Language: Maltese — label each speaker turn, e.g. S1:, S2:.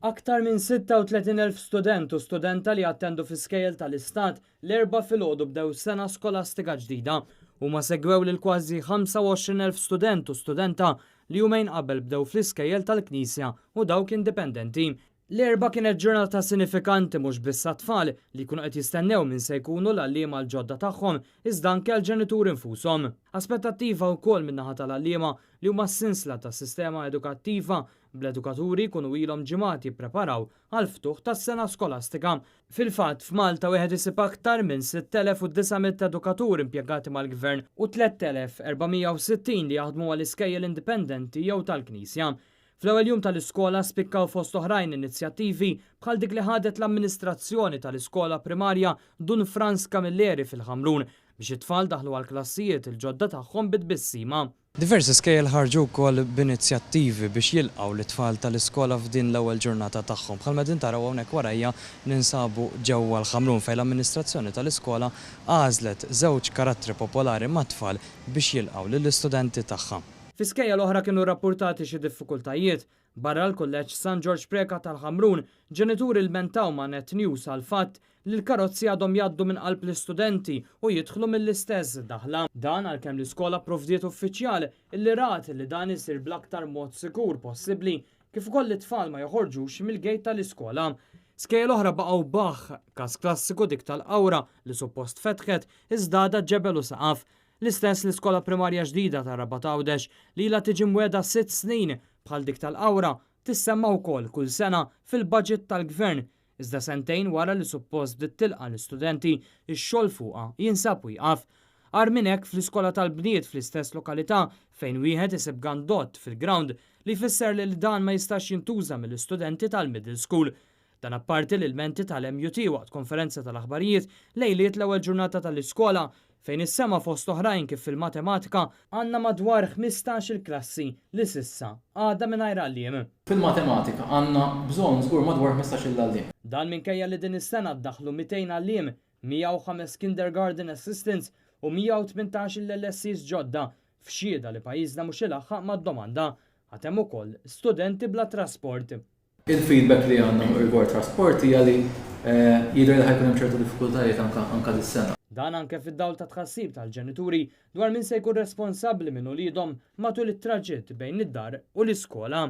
S1: Aktar minn 36,000 student u studenta li jattendu fi skejjel tal-Istat l-Erbgħa filgħodu bdew sena skolastika ġdida. Huma segwew lil kważi 25,000 student u studenta li jumejn qabel bdew fl-iskejjel tal-Knisja u dawk indipendenti. L-Erbgħa kienet ġurnata sinifikanti mhux biss għat-tfal li jkunu qed jistennew min se jkunu l-għalliema l-ġodda tagħhom iżda anke għall-ġenituri nfushom. Aspettattiva wkoll min-naħa tal-għalliema li huma s-sinsla tas-sistema edukattiva bl-edukaturi jkunu ilhom ġimgħat jippreparaw għall-ftuħ tas-sena skolastika. Fil-fatt, f'Malta wieħed isib aktar minn 6,900 edukatur impjegati mal-Gvern u 3,460 li jaħdmu mal-iskejjel indipendenti jew tal-Knisja. Fl-ewwel jum tal-iskola spikkaw fost oħrajn inizjattivi bħal dik li ħadet l-amministrazzjoni tal-iskola primarja Dun Frans Camilleri fil-Ħamrun biex it-tfal daħlu għall-klassijiet il-ġodda tagħhom bi tbissima.
S2: Diversi skejjel ħarġu wkoll b'inizjattivi biex jilqgħu lit-tfal tal-iskola f'din l-ewwel ġurnata tagħhom. Bħalma qegħdin taraw hawnhekk warajja ninsabu ġewwa l-Ħamrun fejn l-amministrazzjoni tal-iskola għażlet żewġ karattri popolari mat-tfal biex jilqgħu lill-istudenti tagħha.
S1: Fi skejjel oħra kienu rrappurtati xi diffikultajiet. Barra l-Kulleġġ San Ġorġ Preca tal-Ħamrun, ġenituri lmentaw ma' Net News għall-fatt li l-karozzi għadhom jgħaddu minn qalb l-istudenti u jidħlu mill-istess daħla. Dan għalkemm l-iskola pprovdiet uffiċjal illi rat li dan isir bl-aktar mod sikur possibbli kif ukoll li t-tfal ma joħorġux mill-gate tal-iskola. Skejjel oħra baqgħu baħħ, każ klassiku dik tal-Qawra li suppost fetħet iżda għadha ġebel u saqaf. L-istess l-iskola primarja ġdida tar-Rabat Għawdex li ilha tiġi mwiegħda sitt snin, bħal dik tal-Qawra, tissemma wkoll kull sena fil-baġit tal-Gvern, iżda sentejn wara li suppost bdiet tilqa' l-istudenti, ix-xogħol fuqha jinsab wieqaf. Agħar minn hekk fl-iskola tal-bniet fl-istess lokalità fejn wieħed isib gandott fil-grawnd li jfisser li dan ma jistax jintuża mill-istudenti tal-middle school. Dan apparti l-ilmenti tal-MUT waqt konferenza tal-aħbarijiet lejliet l-ewwel ġurnata tal-iskola fejn issema fost oħrajn kif fil-matematika għandna madwar 15-il klassi li s'issa għadha mingħajr għalliem.
S3: Fil-matematika għandna bżonn żgur madwar 15-il għalliem.
S1: Dan minkejja li din is-sena ddaħħlu 200 għalliem, 105 kindergarten assistants u 118 il-LSEs ġodda f'xhieda li pajjiżna mhux ilaħħaq mad-domanda. Għad hemm ukoll studenti bla trasport.
S3: Il-feedback li għandna rigward trasport hija li jidher li ħa jkun hemm ċertu diffikultajiet anke anke dis-sena.
S1: Dan anke fid-dawl ta' tħassib tal-ġenituri dwar min se jkun responsabbli minn uliedhom matul it-traġitt bejn id-dar u l-iskola.